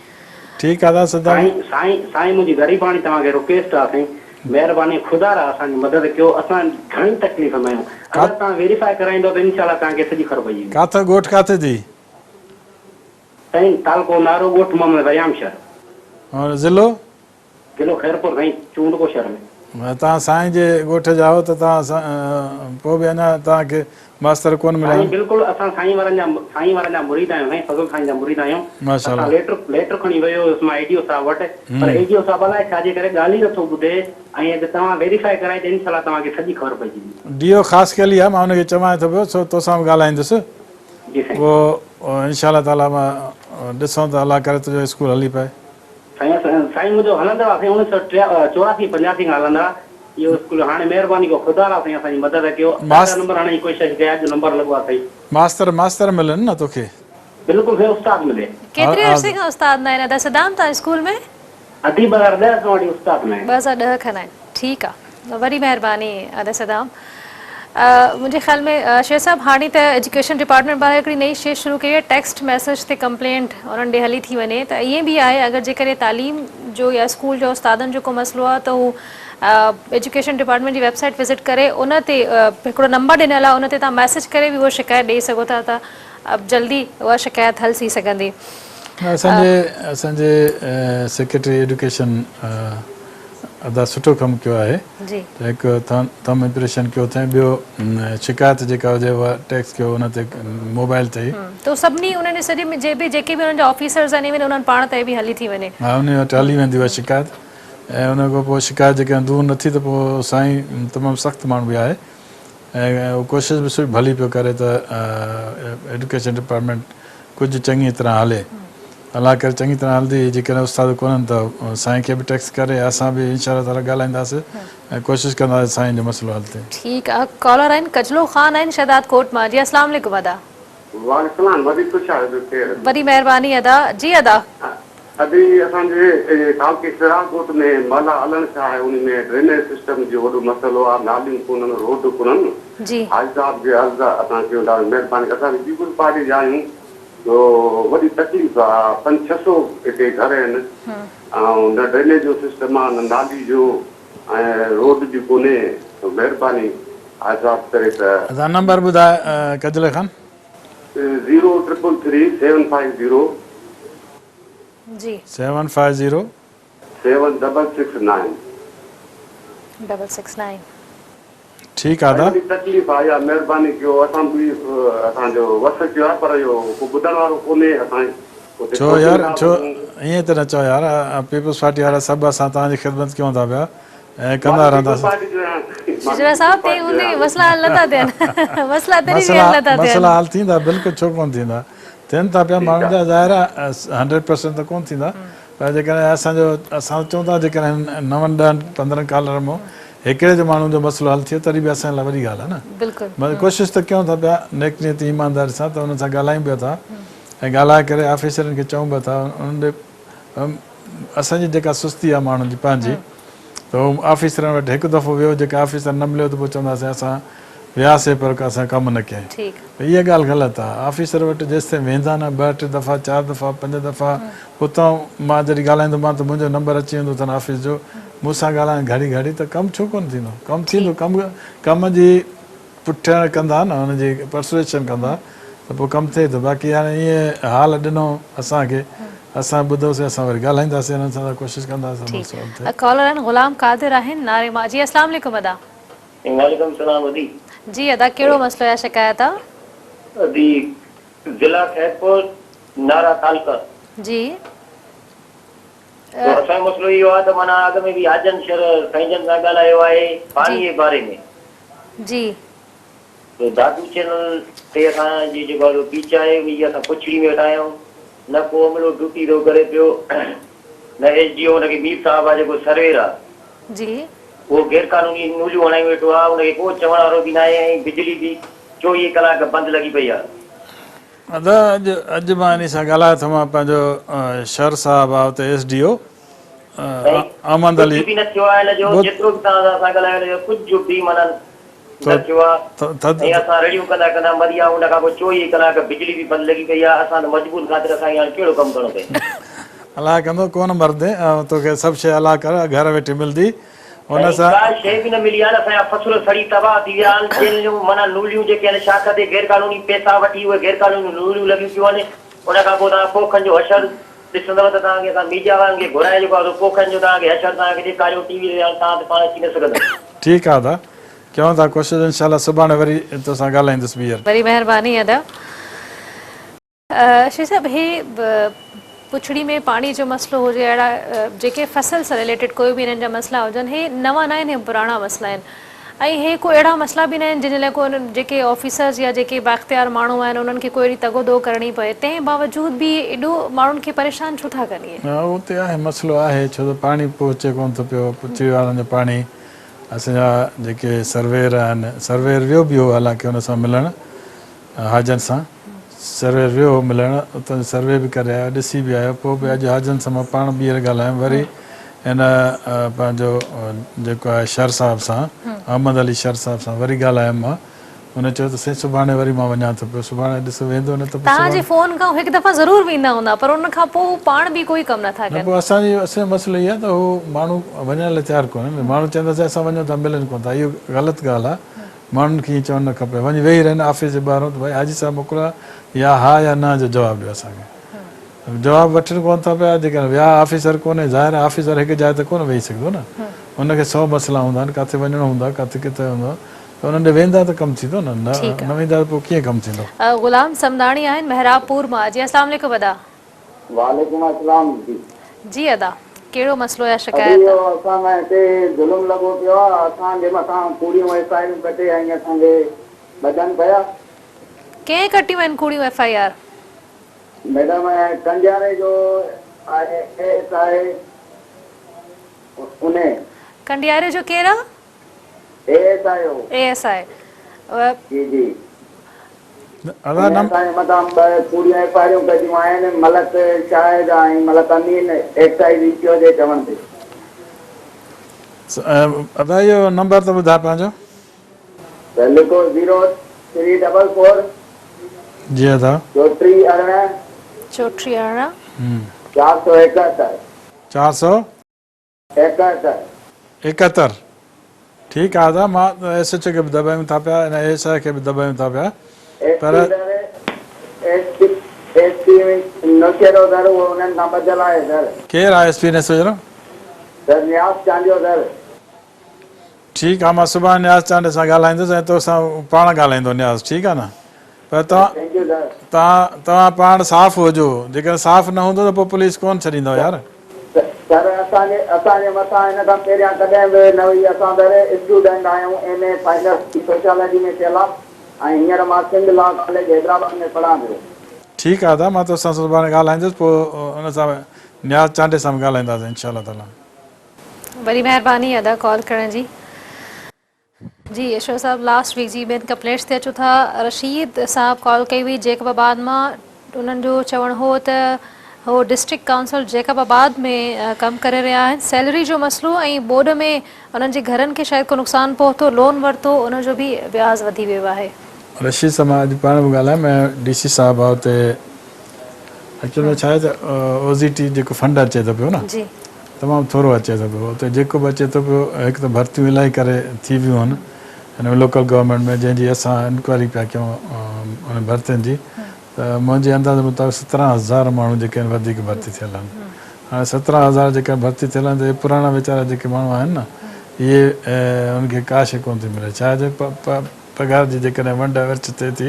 ٺيڪ آ ادا صدام. سائين سائين سائين منهنجي غريباڻي توهان کي رڪويسٽ آ سائين مهرباني خدا را اسان جي مدد ڪيو اسان گهڻي تڪليف ۾ آهيون اگر توهان ويريفائي ڪرائيندو ته انشاء الله توهان کي سڄي خبر پئجي ويندي. ڪاٿ ڳوٺ ڪاٿي ٿي. سائين تعلقو نارو ڳوٺ محمد وريام شھر. اور ضلعو. ضلعو خيرپور سائين چونڊڪو شھر ۾. توهان سائين جي ڳوٺ جا آهيو ته توهان پوء به اڃا توهان کي ماستر ڪونه مليا سائين آهن. بلڪل اسان سائين وارن جا سائين وارن جا مريد آهيون سائين فضل سائين جا مريد آهيون ماشاء اسان الله. ليٽر ليٽر کڻي ويو هيس مان اي ڊي او صاحب وٽ پر اي ڊي او صاحب الائي ڇا جي ڪري ڳالهه ئي نٿو ٻڌي ۽ اڄ توهان ويريفائي ڪرائي ته انشاء الله توهان کي سڄي خبر پئجي ويندي. ڊي او خاصخيلي آهي مان ان کي چوانء ٿو پيو سو توسان به ڳالهائيندس جي سائين. پوء انشاء الله تعالي مان ڏسون ته الله ڪري تنهنجو اسڪول هلي پئي. سائين سائين منهنجو هلندڙ آ سائين اڻويھ سو 84 85 کان هلندڙ آ اهو اسڪول هاڻي مهرباني ڪيو خدا را سائين اسان جي مدد ڪيو ڏاڍا نمبر هڻڻ جي ڪوشش ڪئي اڄ نمبر لڳو آ سائين. ماستر ماستر ملن نه توکي. بلڪل سائين استاد ملي. ڪيتري عرصي کان استاد ناهن ادا صدام تان اسڪول ۾. ادي 2010 کان وٺي استاد ناهن. 2010 کان ناهن ٺيڪ آ وڏي مهرباني ادا صدام منهنجي خيال ۾ شيخ صاحب هاڻي ته ايجوڪيشن ڊپارٽمينٽ پاران هڪڙي نئين شي شروع ڪئي آهي ٽيڪسٽ ميسيج تي ڪمپلينٽ انهن ڏي هلي ٿي وڃي ته ائين به آهي اگر جيڪڏهن تعليم جو يا اسڪول جو استادن جو ڪو مسئلو آهي ته هو ايجوڪيشن ڊپارٽمينٽ جي ويب سائيٽ وزٽ ڪري ان تي هڪڙو نمبر ڏنل آهي ان تي توهان ميسيج ڪري به اهو شڪايت ڏئي سگهو ٿا ته جلدي اها شڪايت حل ٿي سگهندي. اسان جي اسان جي سيڪريٽري ايڊيوڪيشن ادا سٺو ڪم ڪيو آهي ته هڪ ٿم امپريشن ڪيو اٿئين ٻيو شڪايت جيڪا هجي اها ٽيڪس ڪيو ان تي موبائل تي ئي. ته سڀني انهن جي سڄي جي به جيڪي به انهن جا آفيسرز آهن ايون انهن پاڻ تائين به هلي ٿي وڃي. ها انهي وٽ هلي ويندي اها شڪايت ۽ ان کان پوء شڪايت جيڪڏهن دور نه ٿي ته پوء سائين تمام سخت ماڻهو به آهي ۽ اهو ڪوشش به سٺي ڀلي پيو ڪري ته ايڊيوڪيشن ڊپارٽمينٽ ڪجهه چڱي طرح هلي. الله ڪري چڱي طرح هلندي جيڪڏهن استاد ڪونهن ته سائين کي به ٽيڪس ڪري اسان به انشاء الله تعالي ڳالهائينداسين ۽ ڪوشش ڪنداسين سائين جو مسئلو حل ٿئي. ٺيڪ آ ڪالر آهن ڪجلو خان آهن شهداد ڪوٽ مان جي اسلام عليڪم ادا. وعليڪم السلام وڏي خوش آهيو جو خير. وڏي مهرباني ادا جي ادا. ادي اسان جي تعلقي سهراب ڳوٺ ۾ محلا علڻ شاهه آهي انهي ۾ ڊرينيج سسٽم جو وڏو مسئلو آهي ناليون ڪونهن روڊ ڪونهن جي. حاجي صاحب کي عرض آهي اسان ڪيون ٿا مهرباني اسان به پيپلز پارٽي جا آهيون تو وڏي تڪليف آ پنج ڇھ سو هتي گهر آهن ۽ نه ڊرينيج جو سسٽم آ نه نالي جو ۽ روڊ به ڪونهي تو مهرباني حاجي صاحب ڪري ته. ادا نمبر ٻڌاء Kajli Khan. Zero triple three seven five zero. جي. Seven five zero. Seven double six nine. Double six nine. ٺيڪ آ ادا. وڏي تڪليف آ يار مهرباني ڪيو اسان به اسان جو وس ٿيو آ پر اهو ڪو ٻڌڻ وارو ڪونهي اسان اتي ڇو پهچي يار نٿا ڇو سگهون. ائين ته نه چئو يار پيپلز پارٽي وارا سڀ اسان توهان جي خدمت ڪيون ٿا پيا ۽ ڪندا مان ته پيپلز رهنداسين. پارٽي جو آهيان مان شجرا پيپلز صاحب تنهن پارٽي جو هوندي آهيان. مسئلا حل نٿا ٿين مسئلا تڏهن به حل نٿا ٿين. مسئلا حل ٿيندا بلڪل ڇو ڪونه ٿيندا ٿين ٿا پيا ٺيڪ ماڻهن آ. جا ظاهر آ 100% ته ڪونه ٿيندا پر جيڪڏهن اسان جو اسان چئون ٿا جيڪڏهن نون ڏهن 15 ڪالر مون هڪڙي جو ماڻهو جو مسئلو حل ٿئي تڏهن به اسان لاء وڏي ڳالهه آهي نه بلڪل مطلب ڪوشش ته ڪيون ٿا پيا نيڪ نيتي ايمانداري سان ته انهن سان ڳالهايون به ٿا ۽ ڳالهائي ڪري آفيسرن کي چئون به ٿا انهن ڏي اسان جي جيڪا سستي آهي ماڻهن جي پنهنجي ته هو آفيسرن وٽ هڪ دفعو ويو جيڪا آفيسر نه مليو ته پوء چونداسين اسان وياسي پر اسان ڪم نه ڪيائين اها ڳالهه غلط آهي آفيسر وٽ جيستائين ويندا نه ٻه ٽي دفعا چار دفعا پنج دفعا اتان مان جڏهن ڳالهائيندو مان ته منهنجو نمبر اچي ويندو اٿن آفيس جو مون سان ڳالهائن گهڙي گهڙي ته ڪم ڇو ڪونه ٿيندو ڪم ٿيندو ڪم ڪم جي پٺيان ڪندا نه ان جي پرسويشن ڪندا ته پوء ڪم ٿئي ٿو باقي هاڻي ائين حال ڏنو اسان کي اسان ٻڌوسين اسان وري ڳالهائينداسين انهن سان ته ڪوشش ڪنداسين مسئلو حل ٿئي. ڪالر آهن غلام قادر آهن ناري مان جي اسلام عليڪم ادا. وعليڪم السلام ادي. جي ادا ڪهڙو مسئلو يا شڪايت آ. ادي ضلع خيرپور نارا تعلقه. جي. تو اسان جو مسئلو اهو آ ته معنيٰ اڳ ۾ به حاجن شھر سائين جن سان ڳالهايو آهي پاڻي جي باري ۾. جي. تو دادو چينل تي اسان جي جيڪو آ پيچ آهي ان جي اسان پڇڙي ۾ ويٺا آهيون نه ڪو عملو ڊيوٽي ٿو ڪري پيو نه ايس ڊي او ان کي مير صاحب آ جيڪو سروير آ. جي. اهو غير قانوني نوليون هڻائي ويٺو آهي، ان کي ڪو چوڻ وارو به ناهي ۽ بجلي به 24 ڪلاڪ بند لڳي پئي آهي. ادا اڄ اڄ مان انهي سان ڳالهايو ٿو مان پنهنجو شر صاحب آ اتي ايس ڊي او سائين احمد علي ڪجهه به نه ٿيو آهي ان جو جيترو به توهان سان اسان ڳالهايو ان جو ڪجهه به معنيٰ نه ٿيو آ ۽ اسان رڙيون ڪندا ڪندا مري ويا ان کان پوء 24 ڪلاڪ بجلي به بند لڳي پئي آ اسان ته مجبور خاطر اسان کي هاڻي ڪهڙو ڪم ڪرڻو پئي. الله ڪندو ڪونه مرندين ۽ توکي سڀ شيء الله ڪر گهر ويٺي ملدي ان سائين سان. ڪا شيء به نه ملي آ اسان جا فصل سڙي تباهه ٿي ويا آهن چينليون معنيٰ نوليون جيڪي آهن شاخ تي غير قانوني پئسا وٺي اهي غير قانوني نوليون لڳيون پيون آهن ان کان پوء توهان پوکن جو حشر. ڏسندؤ ته توهان کي اسان ميڊيا وارن کي گهرائي جيڪو آهي سو پوکن جو توهان کي حشر توهان کي ڏيکاريون ٽي وي تي هاڻي توهان ته پاڻ اچي نه سگهندؤ. ٺيڪ آ ادا ڪيون ٿا ڪوشش انشاء الله سڀاڻي وري توسان ڳالهائيندس ٻيهر. وڏي مهرباني ادا. شيخ صاحب هي پڇڙي ۾ پاڻي جو مسئلو هجي اهڙا جيڪي فصل سان رليٽيڊ ڪوئي به انهن جا مسئلا هجن هي نوان نه آهن هي پراڻا مسئلا آهن ۽ هي ڪو اهڙا مسئلا به نه آهن جن جي لاء ڪو انهن جيڪي آفيسرز يا جيڪي بااختيار ماڻهو آهن انهن کي ڪو اهڙي تڳو دو ڪرڻي پئي تنهن باوجود به ايڏو ماڻهن کي پريشان ڇو ٿا ڪن اهي؟ ها اتي آهي مسئلو آهي ڇو ته پاڻي پهچي ڪونه ٿو پيو پڇڙي وارن جو پاڻي اسان جا جيڪي سرويئر آهن سرويئر ويو به هو حالانڪه ان سان ملڻ حاجن سان سرويئر ويو هو ملڻ، اتان جو سروي به ڪري آيو، ڏسي به آيو، پوء به اڄ حاجن سان مان پاڻ ٻيهر ڳالهايم، وري هن پنهنجو جيڪو آهي شر صاحب سان، احمد علي شر صاحب سان وري ڳالهايم مان، هن چيو ته سائين سڀاڻي وري مان وڃان ٿو پيو، سڀاڻي ڏس ويندو نه ته پوء توهان جي سڀاڻي. فون کان هڪ دفعا ضرور ويندا هوندا پر ان کان پوء هو پاڻ به ڪوئي ڪم نٿا نه ڪن. پوء اسان جي اسان جو مسئلو اهو آهي ته هو ماڻهو وڃڻ لاء تيار ڪونهن، ماڻهو چون ٿا سائين اسان وڃون ٿا ملن ڪونه ٿا، اهو غلط ڳالهه آهي، ماڻهن کي ائين چوڻ نه کپي. وڃي ويهي رهن آفيس جي ٻاهرون ته ڀائي حاجي صاحب موڪليو آهي يا ها يا نه جو جواب ڏيو اسان کي. جواب وٺن ڪونه ٿا پيا جيڪڏهن ويا آفيسر ڪونهي ظاهر آهي آفيسر هڪ جاء تي ڪونه ويهي سگهندو نه ان کي سو مسئلا هوندا آهن ڪاٿي وڃڻو هوندو آهي ڪاٿي ڪٿي هوندو آهي ته انهن ڏي ويندا ته ڪم ٿيندو نه نه ويندا ته پوء ڪيئن ڪم ٿيندو. غلام صمداڻي آهن محراب پور مان جي اسلام عليڪم ادا. وعليڪم السلام جي. جي ادا ڪهڙو مسئلو يا ادي شڪايت. اهو اسان سان هتي ظلم لڳو پيو آ اسان جي مٿان ڪوڙيون ايف I آرون ڪٽي ۽ اسان کي ٻڌن پيا. ڪنهن ڪٽيون آهن ڪوڙيون F I R. Madam Kandiaro جو آهي ايس I انهي. ڪنڊياري جو ڪير آ. اي ايس I هو. اي ايس I. جي جي. انهيء سان مٿان ٻه ڪوڙيون ايف I آرون ڪڍيون آهن، ملڪ شاهد ۽ ملڪ امين ايڪسائيز اي سي او جي چوڻ تي. ادا اهو نمبر ته ٻڌاء پنهنجو. ته لکو زيرو ٿري ڊبل فور. جي ادا. 34 18. 34 18. 471. 400. 71. 71 ٺيڪ آ ادا مان ايس ايڇ او کي به دٻايون ٿا پيا ۽ اي ايس I کي به دٻايون ٿا پيا ايس پر P sir S P S P Naushahro sir اهو انهن کان ٻڌل آهي سر. ڪير آ S P Naushahro? Sir Niaz Chandio sir. ٺيڪ آ مان سڀاڻي نياز چانڊيي سان ڳالهائيندس ۽ توسان پاڻ ڳالهائيندو نياز ٺيڪ آ نه پر توهان thank you sir. توهان توهان پاڻ صاف هجو جيڪڏهن صاف نه هوندو ته پوء پوليس ڪونه ڇڏيندو يار. سر اسان جي اسان جي مٿان هن کان پهريان ڪڏهن به نه هئي اسان سر اسٽوڊنٽ آهيون ايم اي فائنل سوشيالاجي ۾ ٿيل آ ۽ هينئر مان سنڌ لا ڪاليج حيدرآباد ۾ پڙهان پيو. ٺيڪ آ ادا مان توسان سڀاڻي ڳالهائيندس پوء ان سان نياز چانڊيي سان به ڳالهائينداسين انشاء الله تعالي. وڏي مهرباني ادا ڪال ڪرڻ جي. جي اشرف صاحب لاسٽ ويڪ جي ٻين ڪمپلينٽس تي اچون ٿا رشيد صاحب ڪال ڪئي هئي جيڪب آباد مان انهن جو چوڻ هو ته هو ڊسٽرڪٽ ڪائونسل جيڪب آباد ۾ ڪم ڪري رهيا آهن سيلري جو مسئلو ۽ ٻوڏ ۾ انهن جي گهرن کي شايد ڪو نقصان پهتو لون ورتو ان جو به وياز وڌي ويو آهي. رشيد سان مان اڄ پاڻ به ڳالهايم ۽ ڊي سي صاحب آ اتي ايڪچوئل ۾ ڇا آهي ته او زي ٽي جيڪو فنڊ اچي ٿو پيو نه تمام ٿورو اچي ٿو پيو اتي جيڪو به اچي ٿو پيو هڪ ته ڀرتيون الاهي ڪري ٿي ويون آهن هن ۾ لوڪل گورنمينٽ ۾ جنهن جي اسان انڪوائري پيا ڪيون ان ڀرتين جي ته منهنجي اندازي مطابق 17 هزار ماڻهو جيڪي آهن وڌيڪ ڀرتي ٿيل آهن هاڻي 17 هزار جيڪا ڀرتي ٿيل آهن ته اهي پراڻا ويچارا جيڪي ماڻهو آهن نه اهي انهن کي ڪا شيء ڪونه ٿي ملي ڇا جو پگهار جي جيڪڏهن ونڊ ورڇ ٿئي ٿي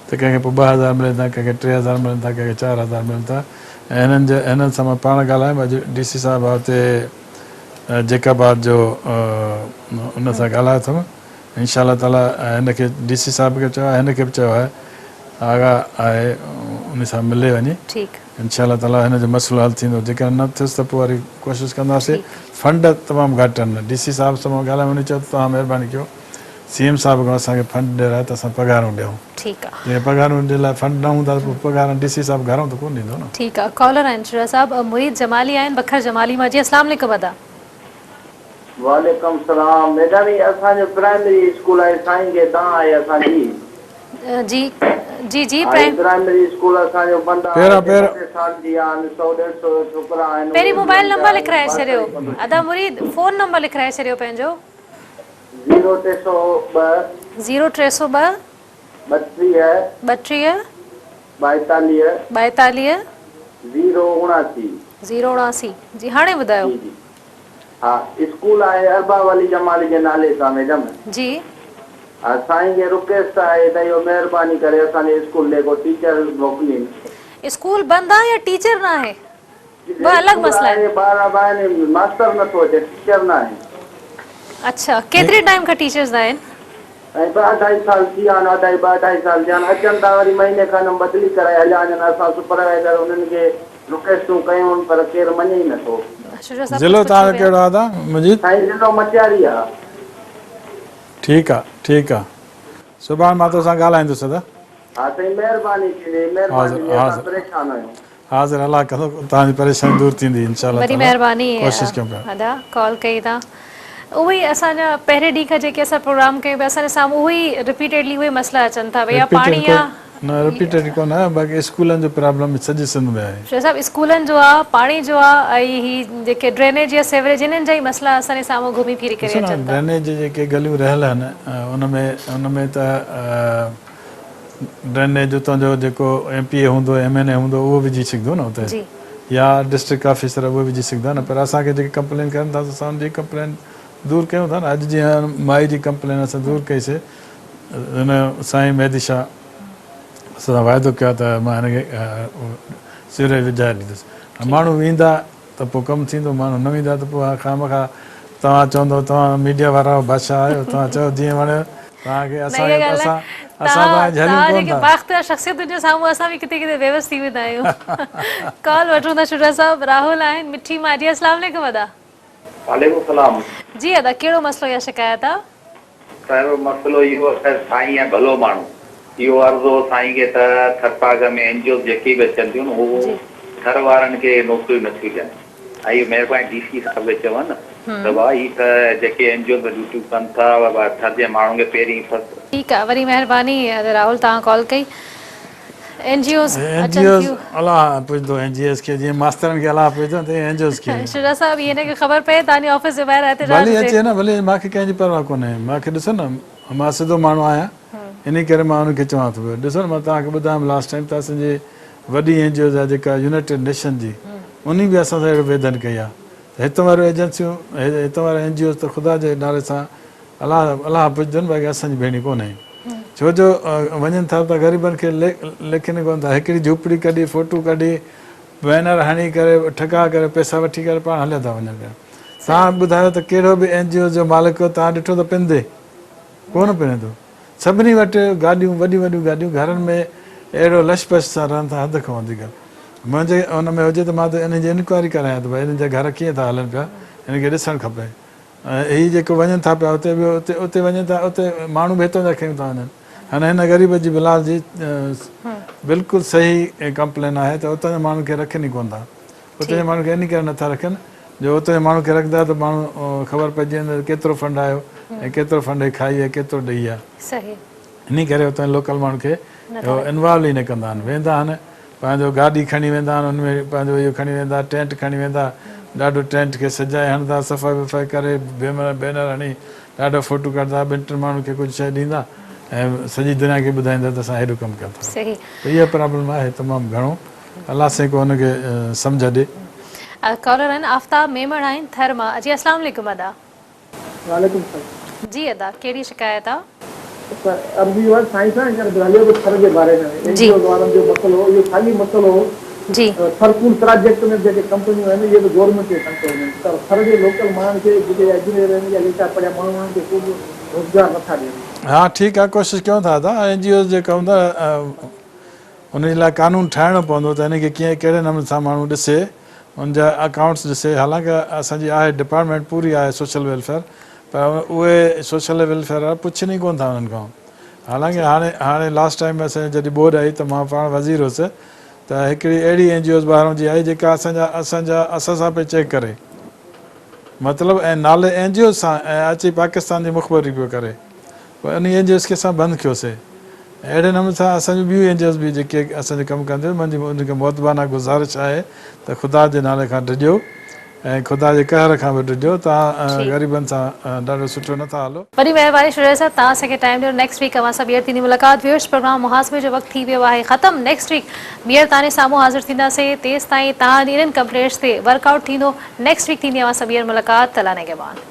ته ڪنهن کي پوء 2000 ملن ٿا، ڪنهن کي 3000 ملن ٿا، ڪنهن کي 4000 ملن ٿا ۽ هنن جي هنن سان مان پاڻ ڳالهايم اڄ ڊي سي صاحب آ اتي جيڪب آباد جو ان سان ڳالهايو اٿم انشاء الله تعالي هن کي ڊي سي صاحب کي چيو آهي هن کي به چيو آهي آغا آهي ان سان ملي وڃي انشاء الله تعالي هن جو مسئلو حل ٿيندو جيڪڏهن نه ٿيس ته پوء وري ڪوشش ڪنداسين فنڊ تمام گهٽ آهن ڊي سي صاحب سان مان ڳالهايم ان چيو ته توهان مهرباني ڪيو سي ايم صاحب کان اسان کي فنڊ ڏيرائي ته اسان پگهارون ڏيون. ٺيڪ آ. جيڪڏهن پگهارون جي لاء فنڊ نه هوندا ته پوء پگهارون ڊي سي صاحب گهرون ته ڪونه ڏيندو نه. ٺيڪ آ ڪالر آهن شجاع صاحب مريد جمالي آهن بکر جمالي مان جي اسلام عليڪم ادا. وعليڪم سلام ميڊم هي اسان جو پرائمري اسڪول آهي سائين کي دانهن آهي اسان جي. جي جي جي ها هي پرائمري اسڪول اسان جو بند آهي پهريان هتي پهريان. ٻه ٽي سال جي آهن سو ڏيڍ سو ڇوڪرا آهن اهي پهرين موبائل ملن پيا نمبر ۽ لکرائي پاس ڇڏيو ئي ڪونه ٿو ادا مريد فون نمبر لکرائي ڇڏيو پنهنجو. زيرو 302. زيرو 302. 32. 32. 42. 42. زيرو 79. زيرو 79 جي هاڻي ٻڌايو. جي جي ها اسڪول آهي ارباب علي جمالي جي نالي سان ميڊم. جي. ها سائين کي رڪويسٽ آهي ته اهو مهرباني ڪري اسان جي اسڪول ڏي ڪو ٽيچر موڪلين. اسڪول بند آ يا ٽيچر ناهي؟ ٻه الڳ مسئلا آهن. ٻار به آهن ماستر نٿو اچي ٽيچر ناهي. اڇا ڪيتري ٽائيم کان ٽيچرز ناهن؟ ۽ ٻه اڍائي سال ٿي ويا آهن اڍائي ٻه اڍائي سال ٿيا آهن اچن ٿا وري مهيني کن ۾ بدلي ڪرائي هليا وڃن اسان سپروائيزر انهن کي رڪويسٽون ڪيون پر ڪير مڃي ئي نٿو. ضلعو توهان جو ڪهڙو آهي ادا مجيد؟ سائين ضلعو مٽياري آهي. ٺيڪ آ ٺيڪ آ سڀاڻ مان توسان ڳالهائيندس ادا. ها سائين مهرباني ٿيندي مهرباني ٿيندي اسان پريشان آهيون. حاضر الله ڪندو توهان جي پريشاني دور ٿيندي انشاء الله وڏي تعالي مهرباني ڪوشش ڪيون پيا. ادا ڪال ڪئي تان اهي ئي اسان جا پهرين ڏينهن کان جيڪي اسان پروگرام ڪيون پيا اسان جي سامهون اهي ئي رپيٽيڊلي اهي مسئلا اچن ٿا ڀئي يا رپيٽيڊ پاڻي ڪو آ نه رپيٽيڊ ڪونه آهي باقي اسڪولن جو پرابلم سڄي سنڌ ۾ آهي. شيخ صاحب اسڪولن جو آ پاڻي جو آ ۽ هي جيڪي ڊرينيج يا سيوريج انهن جا ئي مسئلا اسان جي سامهون گهمي ڦري ڪري ڏسو نه اچن ٿا. ڊرينيج جي جيڪي گليون رهيل آهن ان ۾ ان ۾ ته ڊرينيج اتان جو جيڪو ايم پي اي هوندو ايم اين اي هوندو اهو وجهي سگهندو نه اتي جي. يا ڊسٽرڪٽ آفيسر اهي وجهي سگهندا نه پر اسان کي جيڪي ڪمپلين ڪرن ٿا اسان ان جي ڪمپلين دور ڪيون ٿا نه اڄ جيئن مائي جي ڪمپلين اسان دور ڪئي سي هن سائين مهدي شاهه اسان سان واعدو ڪيو آهي ته مان هن کي سيوريج وجهائي ڏيندس ماڻهو ويندا ته پوء ڪم ٿيندو، ماڻهو نه ويندا ته پوء خوامخواه توهان چوندؤ توهان ميڊيا وارا آهيو، بادشاهه آهيو، توهان چئو جيئن وڻيو توهان کي، نه اسان اها ڳالهه اسان ناهي اسان توهان توهان کي جهليون توهان ڪونه جيڪي ٿا. بااختيار شخصيتن جي سامهون اسان به ڪٿي ڪٿي بيوس ٿي ويندا آهيون. ڪال وٺون ٿا شجاع صاحب راهول آهن مٺي مان جي اسلام عليڪم ادا. وعليڪم السلام. جي ادا ڪهڙو مسئلو يا شڪايت آ. سر مسئلو اهو ته سائين آهي ڀلو ماڻهو اهو عرض هو سائين کي ته ٿرپاڪ ۾ اين جي اوز جيڪي به اچن ٿيون هو ٿر وارن کي نوڪريون نه ٿيون ڏين ۽ اهو مهرباني ڊي سي صاحب کي چون ته ڀاء هي ته جيڪي اين جي اوز ۾ ڊيوٽيون ڪن ٿا ٿر جي ماڻهن کي پهرين فرسٽ ٺيڪ آ وري مهرباني راهول توهان ڪال ڪئي. اين جي اوز اين اچن جي اوز ٿيون. الله پڇندو اين جي اوز کي جيئن ماسترن کي الله پڇندو تيئن اين جي اوز کي. شجاع صاحب هن کي خبر پئي توهان جي آفيس جي ٻاهر احتجاج ڀلي هجي. اچي نه ڀلي مان کي ڪنهن جي پرواهه ڪونهي مان کي ڏسو نه مان سڌو ماڻهو آهيان انهي ڪري مان انهن کي چوان ٿو پيو ڏسو نه مان توهان کي ٻڌايم لاسٽ ٽائيم ته اسان جي وڏي اين جي اوز آهي جيڪا يونائيٽيڊ نيشن جي انهي به اسان سان اهڙو ويڌن ڪئي آهي ته هت واريون ايجنسيون هت وارا اين جي اوز ته خدا جي نالي سان الله الله پڇجن باقي اسان جي ڀيڻي ڪونهي ڇو جو وڃن ٿا ته غريبن کي ليکين ڪونه ٿا هڪڙي جهوپڙي ڪڍي فوٽو ڪڍي بينر هڻي ڪري ٺڪاء ڪري پئسا وٺي ڪري پاڻ هليا ٿا وڃن پيا توهان ٻڌايو ته ڪهڙو به اين جي او جو مالڪ توهان ڏٺو ته پنندي ڪونه پنندو سڀني وٽ گاڏيون وڏيون وڏيون گاڏيون گهرن ۾ اهڙو لش پش سان رهن ٿا حد کان وڌيڪ منهنجي ان ۾ هجي ته مان ته انهن جي انڪوائري ڪرايان ته ڀائي انهن جا گهر ڪيئن ٿا هلن پيا انهن کي ڏسڻ کپي ۽ هي جيڪو وڃن ٿا پيا اتي ٻيو اتي اتي وڃن ٿا اتي ماڻهو به هتان جا کنيون ٿا وڃن هاڻي هن غريب جي بلال جي بلڪل صحيح ڪمپلين آهي ته اتان جا ماڻهن کي رکن ئي ڪونه ٿا اتي جي ماڻهن کي انهي ڪري نٿا رکن جو اتي جي ماڻهن کي رکندا ته ماڻهو خبر پئجي ويندي ته ڪيترو فنڊ آيو ۽ ڪيترو فنڊ هي کائي ويا ڪيترو ڏئي ويا انهي ڪري اتان جي لوڪل ماڻهن کي انوالو ئي نه ڪندا آهن ويندا آهن پنهنجو گاڏي کڻي ويندا آهن ان ۾ پنهنجو اهو کڻي ويندا ٽينٽ کڻي ويندا ڏاڍو ٽينٽ کي سجائي هڻندا صفائي وفائي ڪري بينر هڻي ڏاڍا فوٽو ڪڍندا ٻن ٽن ماڻهن کي ڪجهه شيء ڏيندا ۽ سڄي دنيا کي ٻڌائيندا ته اسان هيڏو ڪم ڪيو اٿو ته اها پرابلم آهي تمام گهڻو الله سائين ڪو ان کي سمجهه ڏي. ڪالر آهن آفتاب ميمڻ آهن ٿر مان جي اسلام عليڪم ادا. وعليڪم السلام. جي ادا ڪهڙي شڪايت آ. سر عرض اهو آهي سائين سان هينئر ڳالهيو به ٿر جي باري ۾ اين جي اوز وارن جو مسئلو هو اهو ساڳي مسئلو هو جي. ٿر ڪول پراجيڪٽ ۾ به جيڪي ڪمپنيون آهن اهي به گورنمينٽ جي ڪنٽرول ۾ آهن پر ٿر جي لوڪل ماڻهن کي جيڪي ايجنيئر آهن يا لکيا پڙهيا ماڻهو انهن کي ڪو به روزگار نٿا ڏين. ها ٺيڪ آ ڪوشش ڪيون ٿا ادا اين جي اوز جيڪا هوندا ان جي لاء قانون ٺاهڻو پوندو ته ان کي ڪيئن ڪهڙي نموني سان ماڻهو ڏسي ان جا اڪائونٽس ڏسي حالانڪه اسان جي آهي ڊپارٽمينٽ پوري آهي سوشل ويلفيئر پر اهي سوشل ويلفيئر وارا پڇن ئي ڪونه ٿا انهن کان حالانڪه هاڻي هاڻي لاسٽ ٽائيم اسان جي جڏهن ٻوڏ آئي ته مان پاڻ وزير هوس ته هڪڙي اهڙي اين جي اوز ٻاهران جي آئي جيڪا اسان جا اسان جا اثاثا پئي چيڪ ڪري مطلب ۽ نالي اين جي اوز سان ۽ اچي پاڪستان جي مخبري پيو ڪري پوء انهي اين جي اوز کي اسان بند ڪيوسي اهڙي نموني سان اسان جون ٻيون اين جي اوز به جيڪي اسان جو ڪم ڪن ٿيون منهنجي انهن کي مؤدبانه گذارش آهي ته خدا جي نالي کان ڊڄو ۽ خدا جي قهر کان به ڊڄو توهان غريبن سان ڏاڍو سٺو نه ٿا هلو. وڏي مهرباني شجاع صاحب توهان اسان کي ٽائيم ڏنو نيڪسٽ ويڪ اوهان سان ٻيهر ٿيندي ملاقات ويورس پروگرام محاسبي جو وقت ٿي ويو آهي ختم نيڪسٽ ويڪ ٻيهر توهان جي سامهون حاضر ٿينداسين تيستائين توهان جي انهن ڪمپلينٽس تي ورڪ آئوٽ ٿيندو نيڪسٽ ويڪ ٿيندي اوهان سان ٻيهر ملاقات الله نگهبان.